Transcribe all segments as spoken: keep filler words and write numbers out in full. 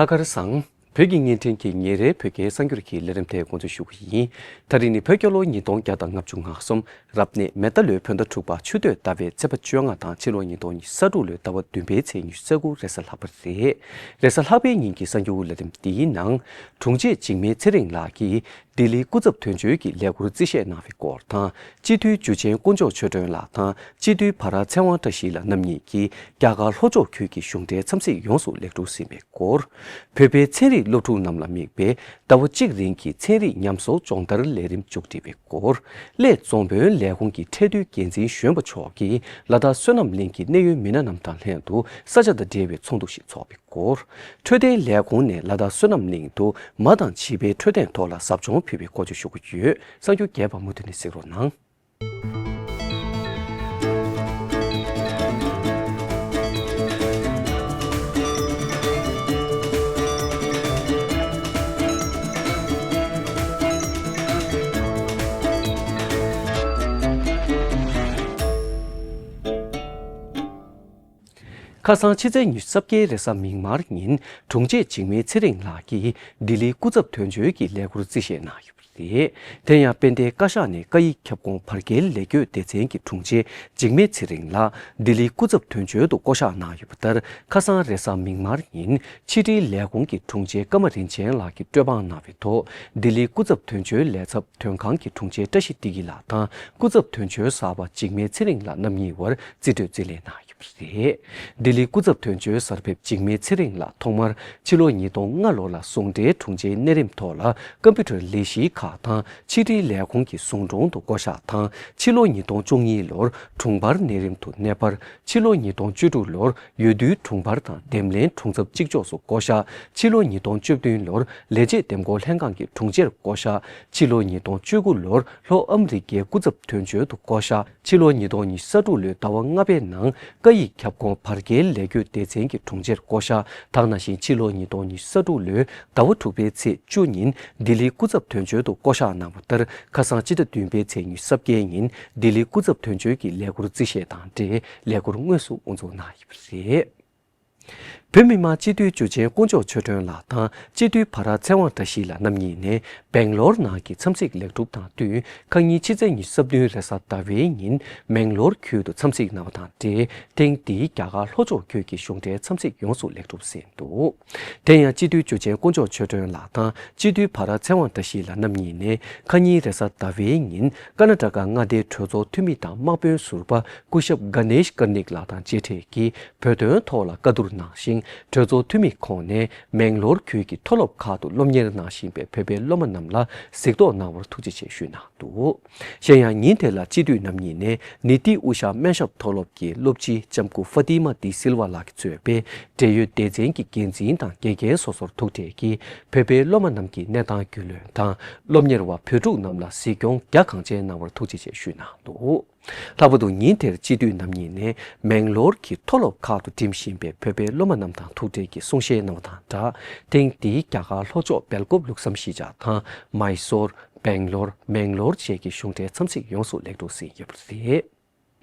ལྷག་དཀར་བཟང་། བོད་ཀྱི་བརྙན་འཕྲིན་གྱི་ཉིན་རེའི་བོད་སྐད་གསར་འགྱུར་གྱི་ལས་རིམ་དེ་འགོ་འཛུགས་ཞུ་གི་ཡིན། ད་རིང་ནི་བོད་རྒྱལ་ལོ་ཉིས་སྟོང་བརྒྱ་དང་ལྔ་བཅུ་ང་གསུམ་རབ་གནས་མེ་རྟ་ལོའི་བོད་ཟླ་དྲུག་པ་ཆུ་སྟོད་ཟླ་བའི་ཚེས་པ་བཅོ་ལྔ་དང་ཕྱི་ལོ་ཉིས་སྟོང་ཉི་ཤུ་རྩ་དྲུག་ལོའི་ཟླ་བ་བདུན་པའི་ཚེས་ཉི་ཤུ་རྩ་དགུ་རེས་གཟའ་ལྷག་པ་རེད། རེས་གཟའ་ལྷག་པའི་ཉིན་གྱི་གསར་འགྱུར་ལས་རིམ་འདིའི་ནང་། དྲུང་ཆེ་འཇིགས་མེད་ཚེ་རིང་ལགས་ཀྱིས་ལྡི་ལི་སྐུ་ཚབ་དོན་གཅོད་ཀྱི་ལས་ཁུར་རྩིས་བཞེས་གནང་བའི་སྐོར་དང་། སྤྱི་འཐུས་འཇུ་ཆེན་དཀོན་མཆོག་ཆོས་སྒྲོན་ལགས་དང་སྤྱི་འཐུས་བྷ་ར་ཚེ་དབང་བཀྲ་ཤིས་ལགས་རྣམ་གཉིས་ཀྱིས་རྒྱ་གར་ལྷོ་ཕྱོགས་ཁུལ་གྱི་གཞུང་འབྲེལ་འཚམས་གཟིགས་ཡོངས་སུ་ལེགས་གྲུབ་ཟིན་པའི་སྐོར། བོད་པའི་ཚན་རིག་སློབ་ཕྲུག་རྣམས་ལ་དམིགས་པའི་ཟླ་བ་གཅིག་རིང་གི་ཚན་རིག་ཉམས་གསོ་སྦྱོང་བརྡར་ལས་རིམ་མཇུག་སྒྲིལ་བའི་སྐོར། གླེ་རྫོང་དཔོན་ལས་ཁུངས་ཀྱི་ཁྲལ་བསྡུའི་འགན་འཛིན་གཞོན་པ་མཆོག་གིས་ལ་དྭགས་བསོད་ནམས་གླིང་གི་གནད་ཡོད་མི་སྣ་རྣམས་དང་ལྷན་དུ་ས་ཆ་དང་འབྲེལ་བའི་ཚོགས་འདུ་ཞིག་འཚོགས་པའི་སྐོར། འཕྲོད་བསྟེན་ལས་ཁུངས་ནས་ལ་དྭགས་བསོད་ནམས་གླིང་དུ་མ་དང་བྱིས་པའི་འཕྲོད་བསྟེན་ཐོག་ལ་ཟབ་སྦྱོང་ཕུལ་བའི་སྐོར་བཅས་ཞུ་གི་ཡོད། གསར་འགྱུར་རྒྱས་པ་མུ་མཐུད་ནས་གཟིགས་རོགས་གནང་། ཁ་སང་ཕྱི་ཚེས་ཉི་ཤུ་རྩ་བརྒྱད་རེས་གཟའ་མིག་དམར་ཉིན་དྲུང་ཆེ་འཇིགས་མེད་ཚེ་རིང་ལགས་ཀྱིས་ལྡི་ལིའི་སྐུ་ཚབ་དོན་གཅོད་ཀྱི་ལས་ཁུར་རྩིས་བཞེས་གནང་ཡོད་པ་རེད། དེ་ཡང་དཔལ་ལྡན་བཀའ་ཤག་ནས་བཀའ་ཡིག་ཁྱབ་ཁོངས་བར་བརྒལ་ལས་བགོས་སྡེ་ཚན་གྱི་དྲུང་ཆེ་འཇིགས་མེད་ཚེ་རིང་ལགས་ལྡི་ལིའི་སྐུ་ཚབ་དོན་གཅོད་དུ་བསྐོ་གཞག་གནང་ཡོད་པ་ལྟར། ཁ་སང་རེས་གཟའ་མིག་དམར་ཉིན་ཕྱི་དྲིལ་ལས་ཁུངས་ཀྱི་དྲུང་ཆེ་ཀརྨ་རིན་ཆེན་ལགས་ཀྱིས་སྤྲོད་དཔང་གནང་བའི་ཐོག་ལྡི་ལིའི་སྐུ་ཚབ་དོན་གཅོད་ལས་ཚབ་དོན་ཁང་གི་དྲུང་ཆེ་བཀྲ་ཤིས་བདེ་སྐྱིད་ལགས་དང་སྐུ་ཚབ་དོན་གཅོད་གསར་པ་འཇིགས་མེད་ཚེ་རིང་ལགས་རྣམ་གཉིས་བར་རྩིས་སྤྲོད་རྩིས་ལེན་གནང་ཡོད་པ་རེད། ལྡི་ལིའི་སྐུ་ཚབ་དོན་གཅོད་གསར་ཕེབས་འཇིགས་མེད་ཚེ་རིང་ལགས་ཐོག་མར་ཕྱི་ལོ་ཉིས་སྟོང་ལྔ་ལོ་ལ་ཟུང་འབྲེལ་དྲུང་ཆེའི་གནས་རིམ་ཐོག་ལ་ཀམ་པུ་ཊར་ལས་གཞིའི་ཁག་དང་ཕྱི་དྲིལ་ལས་ཁུངས་ཀྱི་ཟུང་དྲུང་དུ་བསྐོ་གཞག་དང་། ཕྱི་ལོ་ཉིས་སྟོང་བཅུ་གཉིས་ལོར་དྲུང་འཕར་གནས་རིམ་དུ་གནས་སྤར། ཕྱི་ལོ་ཉིས་སྟོང་བཅུ་དྲུག་ལོར་འོས་བསྡུའི་དྲུང་འཕར་དང་འདེམས་ལྷན་དྲུང་ཚབ་གཅིག་ལྕོགས་སུ་བསྐོ་གཞག་ཕྱི་ལོ་ཉིས་སྟོང་བཅུ་བདུན་ལོར་ལས་བྱེད་འདེམས་བསྐོ་ལྷན་ཁང་གི་དྲུང་ཆེར་བསྐོ་གཞག་ཕྱི་ལོ་ཉིས་སྟོང་བཅུ་དགུ་ལོར་ལྷོ་ཨ་མི་རི་ཀའི་སྐུ་ཚབ་དོན་གཅོད་དུ་བསྐོ་གཞག་ཕྱི་ལོ་ཉིས་སྟོང་ཉི་ཤུ་རྩ་དྲུག་ལོའི་ཟླ་བ་ལྔ་པའི་ནང་བཀའ་ཡིག་ཁྱབ་ཁོངས་བར་བརྒལ་ལས་བགོས་སྡེ་ཚན་གྱི་དྲུང་ཆེར་བསྐོ་གཞག་ད་ག་ནང་བཞིན་ཕྱི་ལོ་ཉིས་སྟོང་ཉི་ཤུ་རྩ་དྲུག་ལོའི་ཟླ་བ་དྲུག་པའི་ཚེས་བཅུ་ཉིན་ལྡི་ལིའི་སྐུ་ཚབ་དོན་གཅོད་དུ་བསྐོ་གཞག་གནང་བ་ལྟར། ཁ་སང་སྤྱི་ཟླ་བདུན་པའི་ཚེས་ཉི་ཤུ་རྩ་བརྒྱད་ཉིན་ལྡི་ལིའི་སྐུ་ཚབ་དོན་གཅོད་ཀྱི་ལས་ཁུར་རྩིས་བཞེས་དང་འབྲེལ་ལས་ཁུར་དངོས་སུ་དབུ་འཛུགས་གནང་ཡོད་པ་རེད། བོད་མི་མང་སྤྱི་འཐུས་འཇུ་ཆེན་དཀོན་མཆོག་ཆོས་སྒྲོན་ལགས་དང་སྤྱི་འཐུས་བྷ་ར་ཚེ་དབང་བཀྲ་ཤིས་ལགས་རྣམ་གཉིས་ནས་སྦེང་ལོར་ནང་གི་འཚམས་གཟིགས་ལེགས་གྲུབ་དང་བསྟུན། ཁ་ཉིན་ཕྱི་ཚེས་ཉི་ཤུ་རྩ་བདུན་རེས་གཟའ་ཟླ་བའི་ཉིན་མེང་ལོར་ཁུལ་དུ་འཚམས་གཟིགས་གནང་བ་དང་འབྲེལ། ཐེངས་འདིའི་རྒྱ་གར་ལྷོ་ཕྱོགས་ཁུལ་གྱི་གཞུང་འབྲེལ་འཚམས་གཟིགས་ཡོངས་སུ་ལེགས་གྲུབ་ཟིན་འདུག་དེ་ཡང་སྤྱི་འཐུས་འཇུ་ཆེན་དཀོན་མཆོག་ཆོས་སྒྲོན་ལགས་དང་སྤྱི་འཐུས་བྷ་ར་ཚེ་དབང་བཀྲ་ཤིས་ལགས་རྣམ་གཉིས་ནས་ཁ་ཉིན་རེས་གཟའ་ཟླ་བའི་ཉིན་ཀར་ན་ཊ་ཀ་མངའ་སྡེའི་གྲོས་ཚོགས་འཐུས་མི་དང་དམག་དཔོན་ཟུར་པ་སྐུ་ཞབས་ག་ནེཤ་ཀར་ནིག་ལགས་དང་མཇལ་འཕྲད་ཀྱིས་བོད་དོན་ཐོག་ལ་བཀའ་བསྡུར་གནང་ཞིང་། གྲོས་ཚོགས་འཐུས་མི་ཁོང་ནས་མེང་ལོར་ཁུལ་གྱི་མཐོ་སློབ་ཁག་ཏུ་སློབ་གཉེར་གནང་བཞིན་པའི་བོད་པའི་སློབ་མ་རྣམས་ལ་གཟིགས་རྟོག་གནང་བར་ཐུགས་རྗེ་ཆེ་ཞུས་གནང་འདུག་གཞན་ཡང་ཉིན་དེ་ལ་སྤྱི་འཐུས་རྣམ་གཉིས་ནས་ནི་ཏི་དབུ་ཞྭ་སྨན་ཞབས་མཐོ་སློབ་ཀྱི་སློབ་སྤྱི་ལྕམ་སྐུ་ཧྥ་ཏི་མ་ཏི་སིལ་ཝ་ལགས་ཀྱིས་གཙོས་པའི་འབྲེལ་ཡོད་སྡེ་ཚན་གྱི་འགན་འཛིན་དང་དགེ་རྒན་སོ་སོར་ཐུག་འཕྲད་ཀྱིས་བོད་པའི་སློབ་མ་རྣམས་ཀྱི་གནས་སྟངས་རྒྱུས་ལོན་དང་། སློབ་གཉེར་བ་བོད་ཕྲུག་རྣམས་ལ་གཟིགས་སྐྱོང་རྒྱ་གང་ཆེ་གནང་བར་ཐུགས་རྗེ་ཆེ་ཞུས་གནང་འདུག་ལྷག་པར་དུ་ཉིན་དེར་སྤྱི་འཐུས་རྣམ་གཉིས་ནས་མེང་ལོར་གྱི་མཐོ་སློབ་ཁག་ཏུ་འགྲིམ་བཞིན་པའི་བོད་པའི་སློབ་མ་རྣམས་དང་ཐུག་འཕྲད་ཀྱིས་གསུང་བཤད་གནང་བ་དང་སྦྲགས། ཐེངས་འདིའི་རྒྱ་གར་ལྷོ་ཕྱོགས་སྦེལ་ཀོབ་ལུགས་བསམ་གཞིས་ཆགས་དང་། མའི་སོར། སྦེང་ལོར། མེང་ལོར་བཅས་ཀྱི་གཞུང་འབྲེལ་འཚམས་གཟིགས་ཡོངས་སུ་ལེགས་གྲུབ་ཟིན་ཡོད་པ་རེད།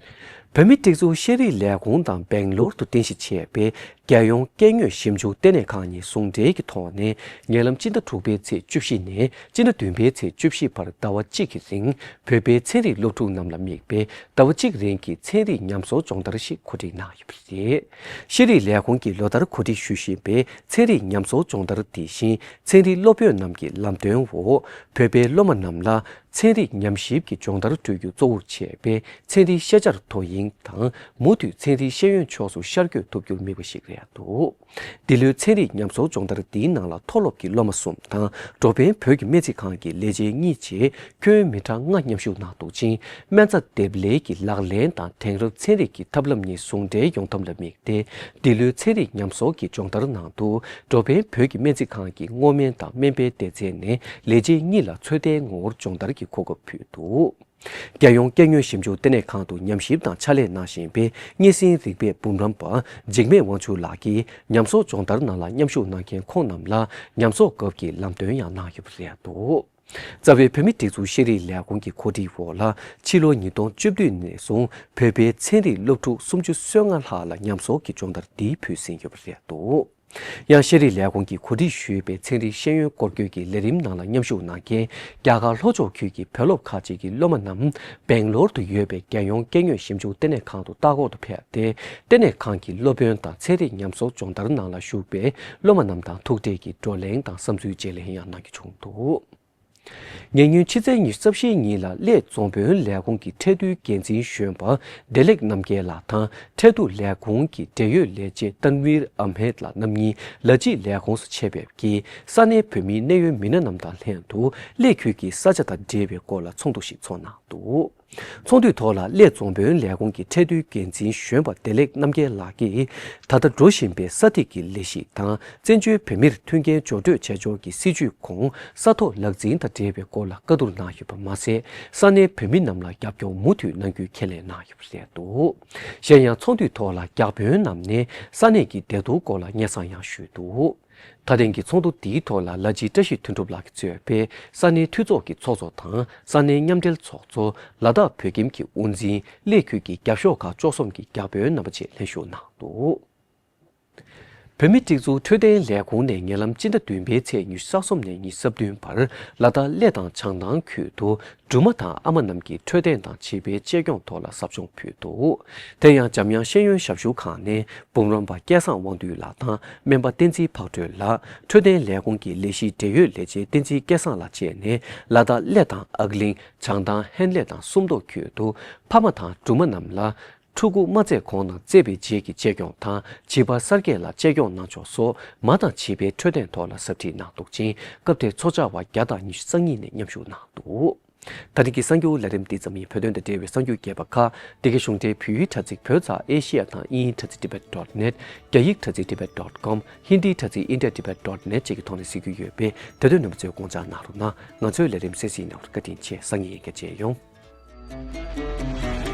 བོད་མིའི་སྒྲིག་འཛུགས་ཤེས་རིག་ལས་ཁུངས་དང་སྦེང་ལོར་དུ་རྟེན་གཞི་བྱས་པའི་རྒྱལ་ཡོངས་སྐྱེ་དངོས་ཞིབ་འཇུག་ལྟེ་གནས་ཁང་གཉིས་ཟུང་འབྲེལ་གྱི་ཐོག་ནས། ཉེ་ལམ་སྤྱི་ཟླ་དྲུག་པའི་ཚེས་བཅུ་བཞི་ནས་སྤྱི་ཟླ་བདུན་པའི་ཚེས་བཅུ་བཞི་བར་ཟླ་བ་གཅིག་གི་རིང་། བོད་པའི་ཚན་རིག་སློབ་ཕྲུག་རྣམས་ལ་དམིགས་པའི་ཟླ་བ་གཅིག་རིང་གི་ཚན་རིག་ཉམས་གསོ་སྦྱོང་བརྡར་ཞིག་གོ་སྒྲིག་གནང་ཡོད་པ་རེད། ཤེས་རིག་ལས་ཁུངས་ཀྱིས་ལོ་ལྟར་གོ་སྒྲིག་ཞུ་བཞིན་པའི་ཚན་རིག་ཉམས་གསོ་སྦྱོང་བརྡར་དེ་བཞིན་ཚན་རིག་སློབ་དཔོན་རྣམས་ཀྱི་ལམ་སྟོན་འོག་བོད་པའི་སློབ་མ་རྣམས་ལ། ཚན་རིག་ཉམས་ཞིབ་ཀྱི་སྦྱོང་བརྡར་སྤྲོད་རྒྱུ་གཙོ་བོར་བྱས་པའི་ཚན་རིག་ཤེས་བྱར་དོ་དབྱིངས་དང་། མུ་མཐུད་ཚན་རིག་ཤེས་ཡོན་ཕྱོགས་སུ་ཤར་བསྐྱོད་ཐུབ་རྒྱུར་དམིགས་པ་ཞིག་རེད་འདུག་འདི་ལོའི་ཚན་རིག་ཉམས་གསོ་སྦྱོང་བརྡར་འདིའི་ནང་ལ་མཐོ་སློབ་ཀྱི་སློབ་མ་གསུམ་དང་། འགྲོ་ཕན་བོད་ཀྱི་སྨན་རྩིས་ཁང་གི་ལས་བྱེད་གཉིས་བཅས་ཁྱོན་མི་གྲངས་ལྔ་མཉམ་ཞུགས་གནང་འདུག་ཅིང་། སྨན་རྩྭ་འདེབས་ལས་ཀྱི་ལག་ལེན་དང་དེང་རབས་ཚན་རིག་གི་ཐབས་ལམ་གཉིས་ཟུང་འབྲེལ་ཡོང་ཐབས་ལ་དམིགས་ཏེ། འདི་ལོའི་ཚན་རིག་ཉམས་གསོ་གི་སྦྱོང་བརྡར་ནང་དུ། འགྲོ་ཕན་བོད་ཀྱི་སྨན་རྩིས་ཁང་གི་སྔོ་སྨན་དང་སྨན་པའི་སྡེ་ཚན་ནས་ལས་བྱེད་གཉིས་ལ་ཚོད་ལྟའི་ངོ་བོར་སྦྱོང་བརྡར་གྱི་གོ་སྐབས་ཕུལ་འདུག་རྒྱལ་ཡོངས་སྐྱེ་དངོས་ཞིབ་འཇུག་ལྟེ་གནས་ཁང་དུ་ཉམས་ཞིབ་དང་ཕྱག་ལས་གནང་བཞིན་པའི་གཉན་སྲིན་རིག་པའི་འབུམ་རམས་པ་འཇིགས་མེད་དབང་ཕྱུག་ལགས་ཀྱིས་ཉམས་གསོ་སྦྱོང་བརྡར་ནང་ལ་མཉམ་ཞུགས་གནང་མཁན་ཁོང་རྣམས་ལ་ཉམས་གསོ་སྐབས་ཀྱི་ལམ་སྟོན་ཡང་གནང་ཡོད་པ་རེད་འདུག་རྩ་བའི་བོད་མིའི་སྒྲིག་འཛུགས་ཤེས་རིག་ལས་ཁུངས་ཀྱི་གོ་སྒྲིག་འོག་ལ། ཕྱི་ལོ་ཉིས་སྟོང་བཅུ་བདུན་ནས་བཟུང་བོད་པའི་ཚན་རིག་སློབ་ཕྲུག་སུམ་ཅུ་སོ་ལྔ་ལྷག་ལ་ཉམས་གསོ་གི་སྦྱོང་བརྡར་འདི་ཕུལ་ཟིན་ཡོད་པ་རེད་འདུག་ཡང་ཤེས་རིག་ལས་ཁུངས་ཀྱིས་གོ་སྒྲིག་ཞུས་པའི་ཚན་རིག་ཤེས་ཡོན་སྐོར་སྐྱོད་ཀྱི་ལས་རིམ་ནང་ལ་མཉམ་ཞུགས་གནང་མཁན་རྒྱ་གར་ལྷོ་ཕྱོགས་ཁུལ་གྱི་བོད་སློབ་ཁག་ཅིག་གི་སློབ་མ་རྣམས་སྦེང་ལོར་དུ་ཡོད་པའི་རྒྱལ་ཡོངས་སྐད་ནུས་ཞིབ་འཇུག་ལྟེ་གནས་ཁང་དུ་ལྟ་སྐོར་དུ་ཕེབས་ཏེ། ལྟེ་གནས་ཁང་གི་སློབ་དཔོན་དང་ཚན་རིག་ཉམས་གསོ་སྦྱོང་བརྡར་ནང་ལ་ཞུགས་པའི་སློབ་མ་རྣམས་དང་ཐུག་འཕྲད་ཀྱིས་བགྲོ་གླེང་དང་བསམ་ཚུལ་བརྗེ་ལེན་ཡང་གནང་རྒྱུ་བྱུང་འདུག་ཉེ་སྔོན་ཕྱི་ཚེས་ཉི་ཤུ་རྩ་བཞིའི་ཉིན་ལ་གླེ་འཛམ་བུ་གླིང་ལས་ཁུངས་ཀྱི་ཁྲལ་བསྡུའི་འགན་འཛིན་གཞོན་པ་བདེ་ལེགས་རྣམ་རྒྱལ་ལགས་དང་ཁྲལ་བསྡུ་ལས་ཁུངས་ཀྱི་འབྲེལ་ཡོད་ལས་བྱེད་ཏན་ཝིར་ཨ་མེད་ལགས་རྣམ་གཉིས་ལ་ཅིའི་ལས་ཁུངས་སུ་ཆེད་ཕེབས་ཀྱིས་ས་གནས་བོད་མིའི་གནད་ཡོད་མི་སྣ་རྣམས་དང་ལྷན་དུ་གླེ་ཁུལ་གྱི་ས་ཆ་དང་འབྲེལ་བའི་སྐོར་ལ་ཚོགས་འདུ་ཞིག་ཚོགས་གནང་འདུག་ཚོགས་འདུའི་ཐོག་ལ་གླེ་འཛམ་བུ་གླིང་ལས་ཁུངས་ཀྱི་ཁྲལ་བསྡུའི་འགན་འཛིན་གཞོན་པ་བདེ་ལེགས་རྣམ་རྒྱལ་ལགས་ཀྱིས། ད་ལྟ་འགྲོ་བཞིན་པའི་ས་ཐིག་གི་ལས་གཞི་དང་བཙན་བྱོལ་བོད་མིར་མཐུན་རྐྱེན་སྦྱོར་སྤྲོད་བྱ་ཕྱོགས་ཀྱི་སྲིད་བྱུས་གོང་ས་ཐོག་ལག་འཛིན་དང་འབྲེལ་བའི་སྐོར་ལ་བཀའ་བསྡུར་གནང་ཡོད་པ་མ་ཟད། ས་གནས་བོད་མི་རྣམས་ལ་རྒྱབ་སྐྱོར་མུ་མཐུད་གནང་རྒྱུའི་ཁས་ལེན་གནང་ཡོད་པ་རེད་འདུག་གཞན་ཡང་ཚོགས་འདུའི་ཐོག་ལ་བརྒྱ་དཔོན་རྣམས་ནས་ས་གནས་ཀྱི་བདེ་སྡུག་སྐོར་ལ་སྙན་སེང་ཡང་ཞུས་འདུག་ད་ཐེངས་ཀྱི་ཚོགས་འདུ་འདིའི་ཐོག་ལ་ལ་ཅི་བཀྲ་ཤིས་དོན་གྲུབ་ལགས་ཀྱིས་གཙོས་པའི་ས་གནས་འཐུས་ཚོགས་ཀྱི་ཚོགས་གཙོ་དང་ས་གནས་མཉམ་འབྲེལ་ཚོགས་གཙོ། ལ་དྭགས་བོད་ཁྱིམ་གྱི་དབུ་འཛིན། གླེ་ཁུལ་གྱི་རྒྱབ་ཤོག་ཁག་བཅུ་གསུམ་གྱི་བརྒྱ་དཔོན་རྣམ་པ་བཅས་ལྷན་ཞུགས་གནང་འདུག་བོད་མིའི་སྒྲིག་འཛུགས་འཕྲོད་བསྟེན་ལས་ཁུངས་ནས་ཉེ་ལམ་སྤྱི་ཟླ་བདུན་པའི་ཚེས་ཉི་ཤུ་རྩ་གསུམ་ནས་ཉི་ཤུ་རྩ་བདུན་བར་ལ་དྭགས་གླེ་དང་བྱང་ཐང་ཁུལ་དུ་སྦྲུམ་མ་དང་ཨ་མ་རྣམས་ཀྱི་འཕྲོད་བསྟེན་དང་བྱིས་པའི་གཅེས་སྐྱོང་ཐོག་ལ་ཟབ་སྦྱོང་ཕུལ་འདུག་དེ་ཡང་འཇམ་དབྱངས་ཤེས་ཡོན་ཞབས་ཞུ་ཁང་ནས་འབུམ་རམས་པ་སྐལ་བཟང་དབང་འདུས་ལགས་དང་སྨན་པ་བསྟན་འཛིན་འཕགས་སྒྲོལ་ལགས། འཕྲོད་བསྟེན་ལས་ཁུངས་ཀྱི་ལས་གཞིའི་འབྲེལ་ཡོད་ལས་བྱེད་བསྟན་འཛིན་སྐལ་བཟང་ལགས་བཅས་ནས་ལ་དྭགས་གླེ་དང་ཨག་གླིང་། བྱང་ཐང་ཧན་ལེ་དང་སུམ་མདོ་ཁུལ་དུ་ཕ་མ་དང་སྦྲུམ་མ་རྣམས་ལ་ཕྲུ་གུ་མ་བཙས་གོང་དང་བཙས་པའི་རྗེས་ཀྱི་གཅེས་སྐྱོང་དང་བྱིས་པ་གསར་སྐྱེས་ལ་གཅེས་སྐྱོང་གནང་ཕྱོགས་སོགས་མ་དང་བྱིས་པའི་འཕྲོད་བསྟེན་ཐོག་ལ་ཟབ་ཁྲིད་གནང་འདུག་ཅིང་སྐབས་དེར་ཚོགས་བཅར་བ་བརྒྱ་དང་ཉི་ཤུ་རྩ་གཉིས་ནས་མཉམ་ཞུགས་གནང་འདུག་ད་རིང་གི་གསར་འགྱུར་ལས་རིམ་འདི་ཙམ་ཡིན། བོད་དོན་དང་འབྲེལ་བའི་གསར་འགྱུར་རྒྱས་པ་ཁག་འདི་གའི་གཞུང་འབྲེལ་བོད་ཡིག་དྲ་ཚིགས་བོད་ཙ་ཨེ་ཤི་ཡ་དང་དབྱིན་ཡིག་དྲ་ཚིགས་tibet dot net། རྒྱ་ཡིག་དྲ་ཚིགས་tibet dot com། ཧིན་དིའི་དྲ་ཚིགས india tibet dot net བཅས་ཀྱི་ཐོག་ནས་གཟིགས་རྒྱུ་ཡོད་པས་དེ་དོན་རྣམ་པ་ཚོས་དགོངས་འཇགས་གནང་རོགས་གནང་། ང་ཚོའི་ལས་རིམ་གསན་གཟིགས་གནང་བར་བཀའ་དྲིན་ཆེ། སང་ཉིན་ཡང་བསྐྱར་མཇལ་ཡོང་།